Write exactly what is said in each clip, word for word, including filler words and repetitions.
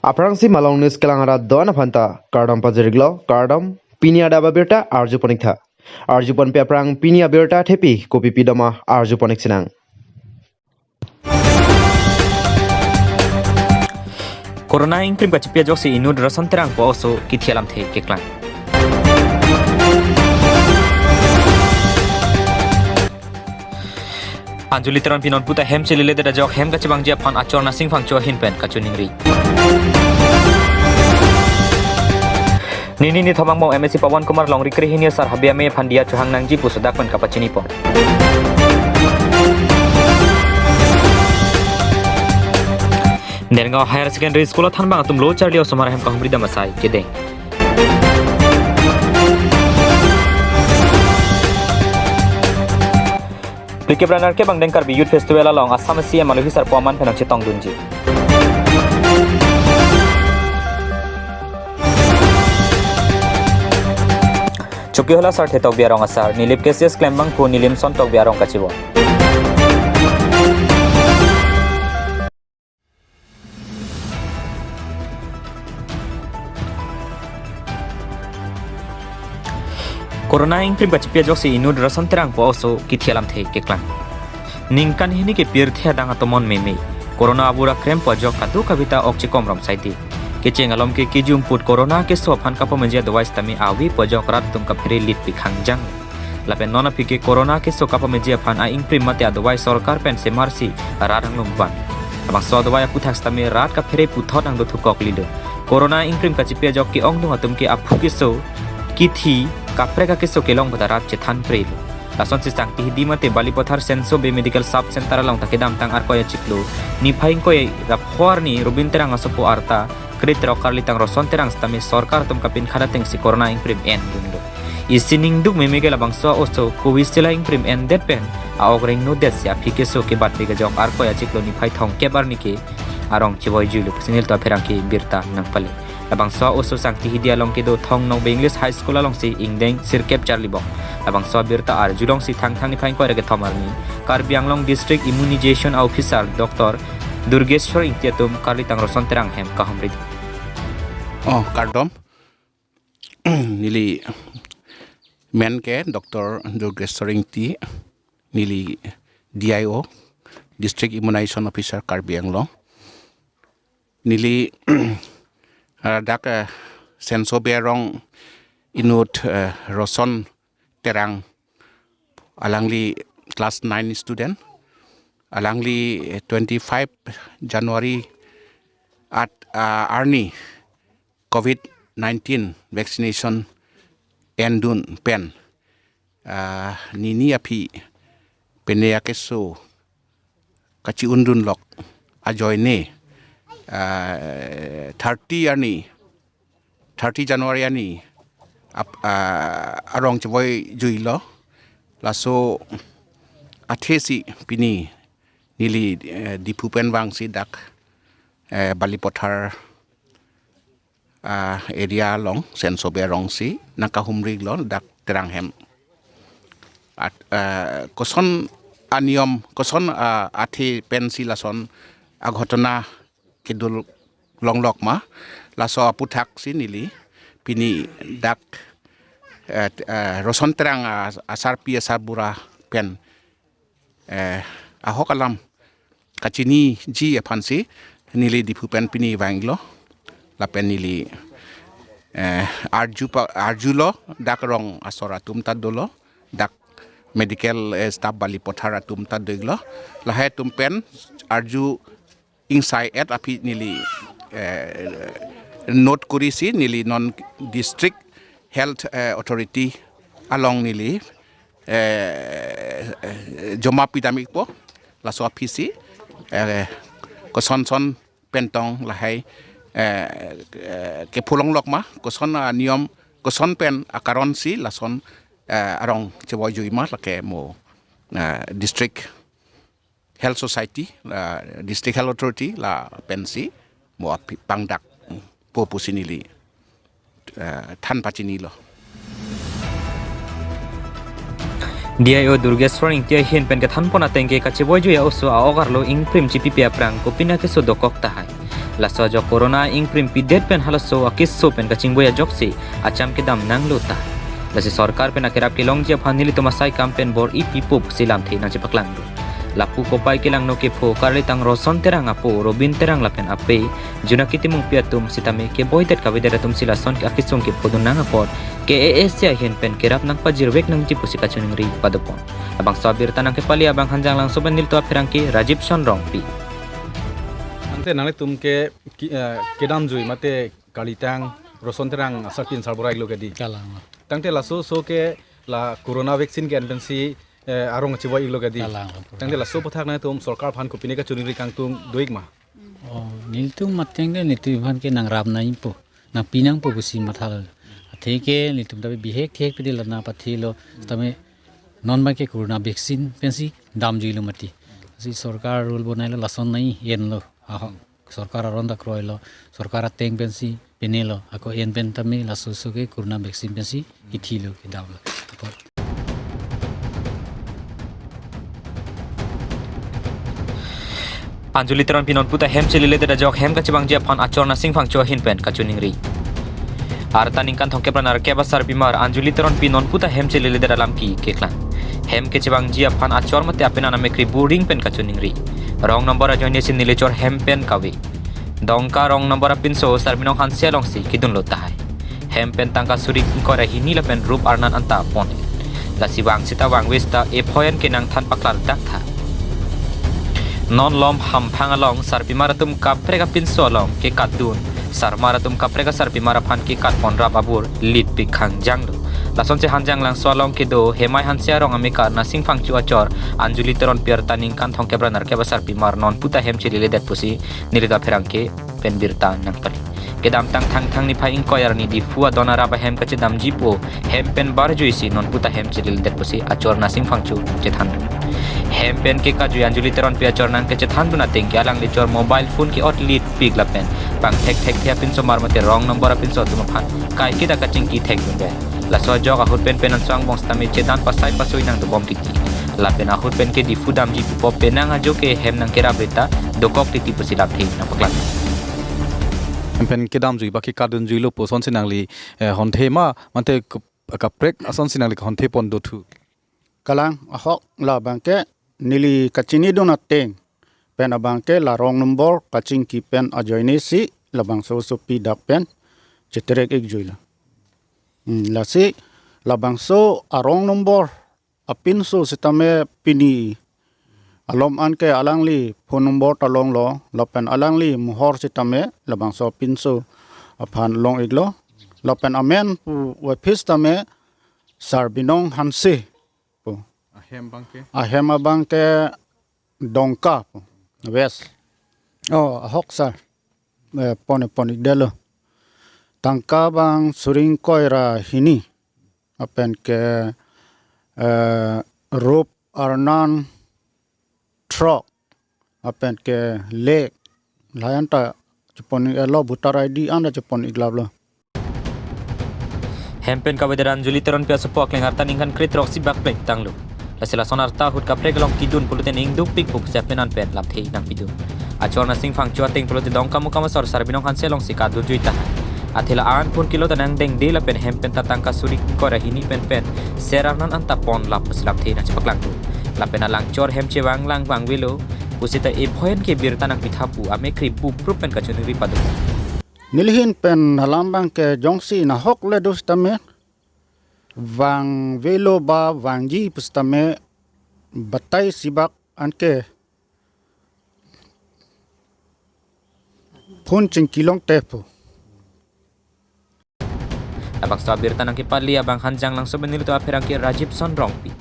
Aphrangsi Malong News kelang arat do-an aphanta kardom pajir-iklo, kardom, pini adap abirta arjupon-iktha. Arjuponpe aphrang pini abirta thepi kopi pidoma arjupon-ik sinang. Corona ingprim kachipi ajoksi inut Roson Terang pu a-oso kithi alamthe keklang. Anjuli Teronpi non puta hem chililedet ajok hem kachevangji aphan Achor Nasing Phangcho ahin pen kachiningri. Nini nithom angbong M A C Pawan Kumar Longri krehini asar habe amei aphan diya chohang nangji pu sodak pen kapachinipon. Dergaon Higher Secondary School athanbang atum lo charli osomar ahem kahumri dam asai kedeng. Phlikep ra nerkep angdeng Karbi Youth Festival along Assam C M alohi sarpo aman pen nangchetongdunji. Chokihola Sarthe Tokbi arong asar, Nilip K C S klembang pu Nilim Son Tokbi arong kachivo. Corona ingprim kachipi ajoksi inut Roson Terang pu a-oso kithi alamthe keklang. Ningkan hini ke pirthe adang atomon meme. Corona abura krem pu ajok kadokave ta ok chikom rom saidi. Kecheng alom ke kejum put Corona keso aphan kapameji adawai sitame ave pu ajok rat atum kaphere lit pikhang jang. Lapen non aphi ke Corona keso kapameji aphan a-ingprim mate adawai sorkar pen semarsi rat anglum van. Labangso adawai aputhak sitame rat kaphere puthot nangdothukok lilo. Corona ingprim kachipi ajok ke-ongdung atum ke aphu keso, kithi, kaprek akeso kelong pada rat chethan prelo. Lasonsi Sangti Hidi mate Balipathar Senso Bey Medical Sub Center along ta kedamtang Arkoi achiklo niphai ingkoi ra pho arni Robin Terang asopo arta krethrok karlitang Roson Terang sitame sorkar atum kapinkhat atengsi Corona ingprim endunlo. Isi ningduk meme ke labangso a-oso Covishield a-ingprim endet pen a-ok rengnodet si aphi keso kebatpi kejok Arkoi achiklo niphai thomkep arni ke arong chevoijuilo pusi nelitum apherangke birta nangpale. Labangso a-oso Sangti Hidi along kedo Thong Nokbe English High School alongsi ingdeng sirkep charlibom. Labangso abirta arjulongsi Thangthang niphai ingkoi ra kethom arni Karbi Anglong District Immunization Officer Doctor Durgeswar Ingti atum karlitang Roson Terang ahem kahumri. Oh, kardom. Neli men ke Doctor Durgeswar Ingti, neli D I O, District Immunization Officer Karbi Anglong. Neli, ah, dak, eh, Senso Bey arong inut, eh, Roson Terang, alangli class nine student. Alangli, eh, twenty-five January at, ah, arni Covid nineteen vaccination endun pen, ah, nini aphi pine akeso kachi-undunlok ajoine, ah, thirty arni, thirty January arni ap-, ah, arong chevoijuilo. Laso athesi pini neli, eh, Diphu pen vangsi dak, eh, Balipathar, ah, area along Senso Bey arongsi nangkahumrilo dak Terang ahem. At, ah, koson aniyom, koson, ah, athe pensi lason aghotona kedul longlok ma, laso aputhaksi neli pini dak, eh, eh, Roson Terang, ah, asarpi asarbura pen, eh, ahok alam kachiniji aphansi neli Diphu pen pini vanglo. Lapen neli, eh, arju pa, arjulo, dak rong asor atum ta dolo, dak medical, eh, staff Balipathar atum ta dolo. Lahai atum pen arju ingsai et aphi neli, eh, note korisi neli non District Health, eh, Authority along neli, eh, eh, joma pidam-ikpo. Laso aphisi, eh, kosonson pentong lahai, eh, eh, kephu longlok ma, koson aniyom, koson pen akaronsi lason, eh, arong chevoijui ma lake mo, eh, District Health Society, ah, District Health Authority lapensi mo aphi pangdakpo pusi neli, ah, than pachinilo. D I O Durgeswar Ingti ahin pen kethanpon ateng ke kachivoijui a-oso a-ok arlo ingprim chipipi aphrang kopine keso dokok tahai. Laso ajok corona ingprim pidet pen halaso akeso pen kachingboi ajoksi acham kedam nanglo ta. Lasi sorkar pen akerap kelongji aphan nelitum asai kam pen bor-i pipo pusi lamthe nangchepaklang do. Lapu kopai kelangno kepho karlitang Roson Terang apo Robin Terang lapen ape Junaki Timungpi atum sitame keboidet kavedet atum si lason akesung kephodun nang apot K A A C ahin pen kerap nangpajirvek nangji pusi kachiningri padopon. Labangso abirta nangkepali abang Hanjanglangso pen nelitum apherangke Rajiv Sonrongpi. Ante nanglitum ke ki, eh, kedamjui mate karlitang Roson Terang asarpi ansar bor-i iklo kedi. Kalang. Tangte laso aso ke la corona vaccine ke-en pensi, eh, arong chiboi iklo kedi. Kalang. Tangte laso aphuthak nangtum sorkar aphan kopine kachiningri kangtung do-ik ma? Oh, nelitum mateng de nelitum aphan ke nangrap nangpo, nangpi nangpo pusi mathalo. Atheke nelitum ta bihek thek pidi lana pathilo, tame non abangke corona vaccine pensi damjuilo mati. Si sorkar rule bonailo lason nangji enlo. Ahok. Sorkar aron ta kroilo, sorkar ateng pensi pinelo, ako en pen tame laso aso ke corona vaccine pensi kithilo kedamlo. Apot. Anjuli Teronpi nonputa hem cheledet ajok hem kachevangji aphan achor Nasing Phangcho ahin pen kachiningri. Arta ningkan thomkep ra nerkep asarpimar Anjuli Teronpi nonputa hem cheledet alam ke keklang. Hem kachevangji aphan achor mate apenan amekkri buring pen kachiningri. Wrong number ajoine si nelichor hem pen kave. Dongka wrong number apinso Sarbinong Hanse alongsi kedunlo tahai. Hem pen tangka suri ingkoi ra hini lapen rup arnan anta pon. Lasi vang sita vangve sita ephoyan ke nangthan paklardak tha. Non lom hamphang along sarpimar atum kaprek apinso along kekatdun, sarmar atum kaprek asarpimar aphan kekatpon rap abur litpik khangjanglo. Lasonsi Hanjanglangso along kedo Hemai Hanse arong amekar Nasing Phangcho achor Anjuli Teronpi arta ningkan thomkep ra nerkep asarpimar nonputa hem cheledet pusi nelitum apherangke pen birta nangpali. Kedamtang Thangthang niphai ingkoi arni Diphu adon arap ahem kachedamjipo hem pen barjuisi nonputa hem cheledet pusi achor Nasing Phangcho chethandun. Hem pen kekajui Anjuli Teronpi achor nangkechethandun ateng ke alangli chor mobile phone ke-ot litpik lapen pangthekthekthe apinsomar mate wrong number apinso atum aphan kaiketa kachingki thekdunde. Laso ajok ahut pen penan suang bong sitame chedan pasai pasui nangdobom titi. Lapen ahut pen ke Diphu damji pupo penang ajo ke hem nangkerap rita dokok titi pusi lamthe nangpaklang. Hem pen kedamjui ba kekatdunjuilo pu asonsi nangli, eh, honthe ma mate ke-, kaprek asonsi nangli honthe pon dothu? Kalang, ahok, labangke neli kachinidun ateng pen abangke la wrong number kachingki pen ajoine si labangso asopi dak pen cheterek ikjuilo. Hmm, lasi labangso a-wrong number apinso sitame pini alom anke alangli phone number ta longlo, lapen alangli mohor sitame labangso apinso aphan long iklo, lapen amen pu waphi sitame Sarbinong Hanse pu. Ahem abangke? Ahem abangke Dongka pu. West. Oh, ahok sir. Eh, pon pon ikdetlo. Tangka abang suri ingkoi ra hini. Lapen ke, eh, rup arnan throk. Lapen ke lek. Lahai anta chepon iklo, voter I D anta chepon iklaplo. Hem pen kavedet Anjuli Teronpi asopo akleng arta ningkan kre-throksi bak plengtanglo. Lasi lason arta ahut kaprek along kedun pulote ning dukpikpo pusi apenan pen lamthe nangpidun. Achor Nasing Phangcho ateng pulote Dongkamukam asor Sarbinong Hanse alongsi katdunjui tahai. Athe la-an phone kilo ta nangdengde lapen hem pen ta tangka suri ingkoi ra hini pen pen ser arnan anta ponlap pusi lamthe nangchepaklangdun. Lapen alangchor hem chevang lang vangvelo pusita ephoyan ke birta nangpitha pu amekkri buprup pen kachiningri padun. Nelihin pen alam abangke jongsi nahok le do sitame, vangvelo ba vangji pu sitame, batai sibak anke phone chingki longte pu. Labangso abirta nangkepali abang Hanjanglangso pen nelitum apherangke Rajiv Sonrongpi.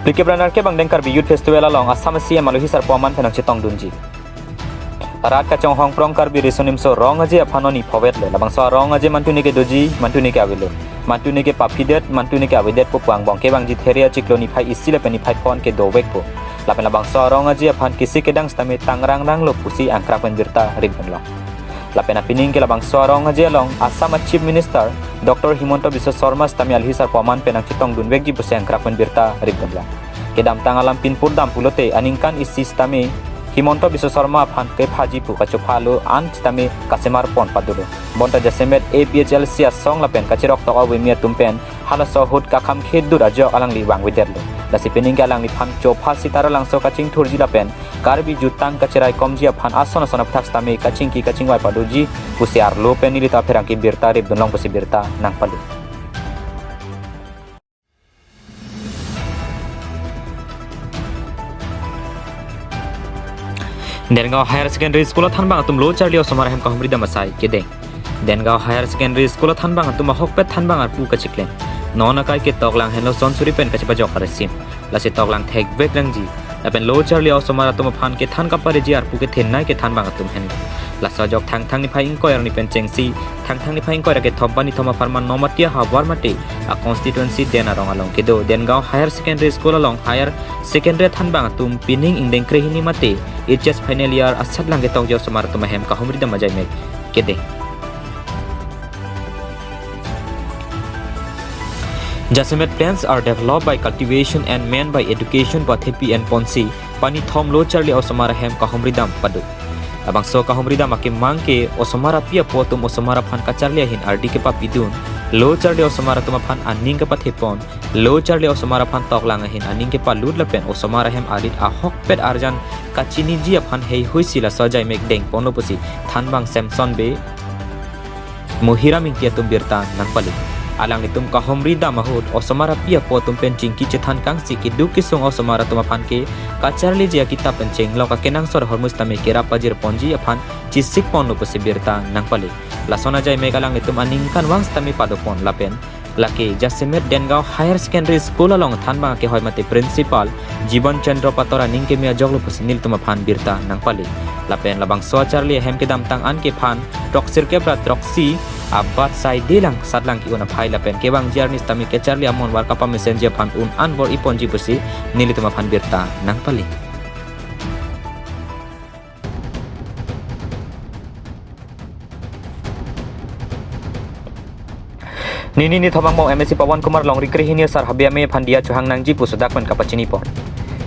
Phlikep ra nerkep angdeng Karbi Youth Festival along Assam C M alohi sarpo aman pen nangchetongdunji. Rat kachonghong prong Karbi Riso Nimso Rong Aje aphan non iphovetlo. Labangso arong aje mantune ke doji, mantune ke avelo. Mantune ke paphidet, mantune ke avedet pu pu angbong kevangji There achiklo niphai isi lapen niphai pho an ke dovekpo. Lapen labangso arong aje aphan kisi kedang sitame tangrangranglo pusi angkrak pen birta ripdunlo. Lapen apining ke labangso arong aje along Assam a Chief Minister Doctor Himanta Biswa Sarma sitame alohi sarpo aman pen nangchetongdunvekji pusi angkrak pen birta ripdunlo. Kedamtang alam pinpur dam pulote aningkan isi sitame Himanta Biswa Sarma aphan kephaji pu kachopha lo an sitame kasemar pon padolo. Bonta jasemet A P H L C asong lapen kachirok tok avemi atum pen halaso ahut kakham khedut ajok alangli vangvedetlo. Lasi peningke alangliphan chopha Sitaralangso kachingthurji lapen Karbi jutang kacherai komji aphan ason ason aphuthak sitame kachingki kachingvai padoji pusi arlo pen nelitum apherangke birta ripdunlong pusi birta nangpali. Dengaon Higher Secondary School athanbang atum lo charli osomar ahem kahumri dam asai kedeng. Dengaon Higher Secondary School athanbang atum ahokpet thanbang arpu kachiklem. Non akai ke toklang henlo son suri pen kachepajok aresim. Lasi toklang thekvek nangji. Lapen lo charli osomar atum aphan kethan kapareji arpu kethenei kethanbang atum henlo. Laso ajok Thangthang niphai ingkoi arni pen chengsi, Thangthang niphai ingkoi ra kethom Panithom apharman Nomati ahavar mate a constituency Den arong along kedo Dengaon Higher Secondary School along Higher Secondary athanbang atum pining ingdeng krehini mate H S final year asatlang ketokji osomar atum ahem kahumri dam ajai mek kedeng. Jasemet plants are developed by cultivation and man by education pu athepi enponsi Panithom lo charli osomar ahem kahumri dam pado. Labangso kahumri dam akemang ke osomar api apo atum osomar aphan kacharli ahin ardi kepapidun, lo charli osomar atum aphan aning kepathepon, lo charli osomar aphan toklang ahin aning kepalut lapen osomar ahem arit ahokpet arjan kachiniji aphan heihui si laso ajai mek dengponlo pusi thanbang Samson Bey, Muhiram Ingti atum birta nangpali. Alanglitum kahumri dam ahut osomar api apo atum pen chingki chethan kangsi keduk kesung osomar atum aphan ke kacharliji akitap pen chenglok akenangsot ahormu sitame kerap pajirponji aphan chisikponlo pusi birta nangpali. Lason ajai mek alanglitum aningkanvang sitame padopon lapen lake jasemet Dengaon Higher Secondary School along thanbang akehoi mate principal Jiban Chandra Pator aning keme ajoklo pusi nelitum aphan birta nangpali. Lapen labangso acharli ahem kedamtang an kephan throksirkep ra throksi abat saidelang satlang ke-un aphai lapen kevangji arni sitame kacharli amonvar kapamesenji aphan un-an bor-iponji pusi nelitum aphan birta nangpali. Nini nithom angbong M A C Pawan Kumar Longri krehini asar habe amei aphan diya chohang nangji pu sodak pen kapachinipon.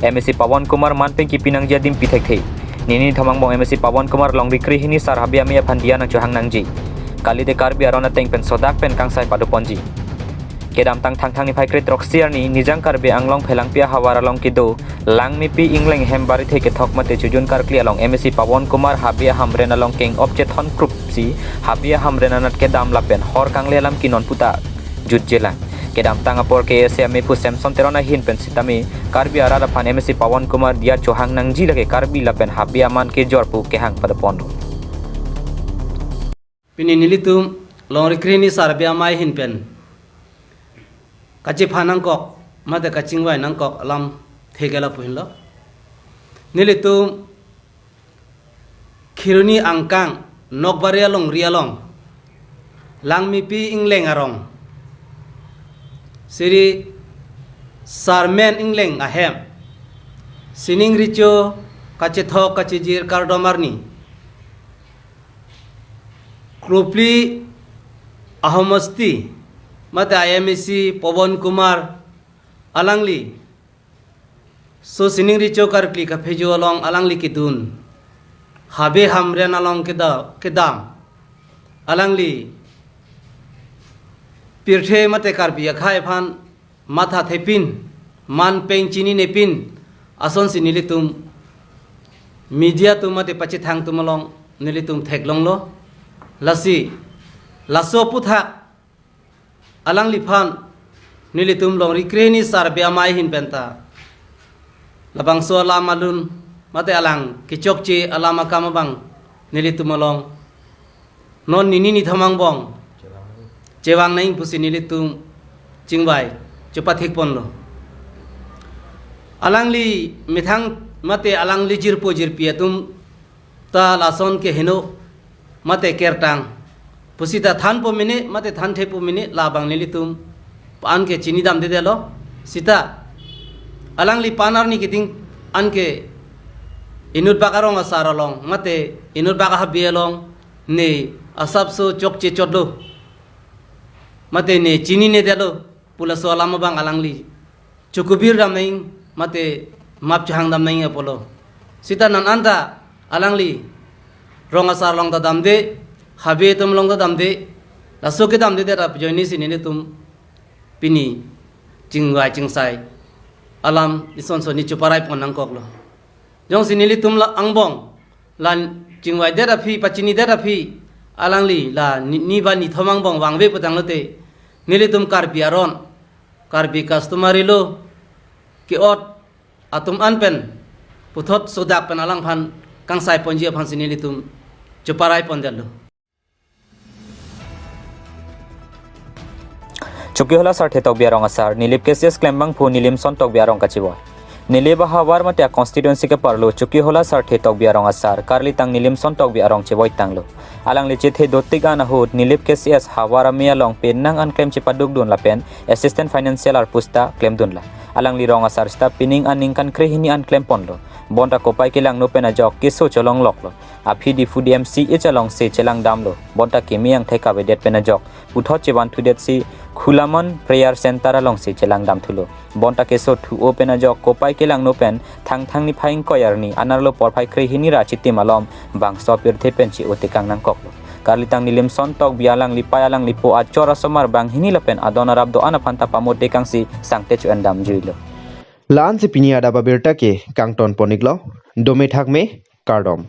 M A C Pawan Kumar man pen kipi nangji adim pi thekthe. Nini nithom angbong M A C Pawan Kumar Longri krehini asar habe amei aphan diya nangchohang nangji. Kalite Karbi aron ateng pen sodak pen kangsai padoponji. Kedamtang Thangthang niphai kre throksi arni Nijang Karbi Anglong Phelangpi ahavar along kedo Langmepi Ingleng hem barithe kethok mate chojun karkli along M A C Pawan Kumar habe ahamren along keng-op chethon krupsi habe ahamren anat kedam lapen hor kangle alam kinon puta jutjelang. Kedamtang apor K S A amephu Samson Teron ahin pen sitame Karbi arat aphan M A C Pawan Kumar diya chohang nangji lake Karbi lapen habe aman kejor pu kehang padoponlo. Pini nelitum Longri krehini asar habe amei ahin pen kachephan nangkok mate kachingvai nangkok alam thekela pu henlo. Nelitum Kheroni angkang Nokbari alongri along Langmepi Ingleng arong Sri Sarmen Ingleng ahem sining recho kachethok kachejir kardom arni kropli ahomosti mate I M A C Pawan Kumar alangli so sining recho karkli kaphejo along alangli kedun habe hamren along keda-, kedam alangli pirthe mate Karbi akhei aphan matha thepin, man pen chininepin asonsi nelitum media atum mate pachethang atum along nelitum theklonglo. Lasi laso aphuthak alangliphan nelitum Longri krehini asar habe amei ahin penta labangso alam alun mate alang kechokche alam akam abang nelitum along non nini nithom angbong chevang nang pusi nelitum chingvai chepathekponlo. Alangli methang mate alangli jirpo jirpi atum ta lason ke heno mate kertang pusita thanpo mene mate thanthepo mene labang nelitum anke chinidamdedetlo. Sita alangli pan arni keding anke inut bak arong asar along mate inut bak ahabe along ne asapso chokche chotlo mate ne chininedetlo pu laso alam abang alangli chokubir dam nang mate map chehang dam nangji apotlo. Sita non anta alangli rong asar along ta damde, habe atum along ta damde, laso kedamdedet ajoinesi nelitum pini chingvai chingsai alam isonson ni cheparai pon nangkoklo. Jongsi nelitum la angbong la chingvaidet aphi, pachinidet aphi, alangli la ni, ni ba nithom angbong vangve putanglote, nelitum Karbi aron, Karbi customary law ke-ot atum an pen puthot sodak pen alangphan kangsai ponji aphansi nelitum cheparai pondetlo. Chokihola Sarthe Tokbi arong asar, Nilip K C S klembangphu Nilimson Tokbi arong kachevoi. Nilip ahavar mate a constituency keparlo Chokihola Sarthe Tokbi arong asar, karlitang Nilimson Tokbi arong chevoi tanglo. Alangli chethe dotik an ahut Nilip K C S havar ame along penang an klem chepadukdun lapen assistant financial arpusta klemdunlo. Alangli rong asar sita pining aningkan krehini an klemponlo. Bonta kopai kelangno pen ajok keso cholongloklo. Aphi Diphu D M C H alongsi chelangdamlo. Bonta keme angthek kavedet pen ajok puthot chevanthudetsi Khulamon Prayer Center alongsi chelangdamthulo. Bonta keso thu-o pen ajok kopai kelangno pen Thangthang niphai ingkoi arni anerlo porphai krehini ra chitim alom bangso apirthe pen che-o tekang nangkoklo. Karlitang Nilimson Tokbi alangli pai alanglipo achor asomar banghini lapen adon arap do-an aphanta pamo tekangsi sangte cho-endamjuilo. La-ansi pini adap abirta ke kangton pon-iklo, dome thakme, kardom.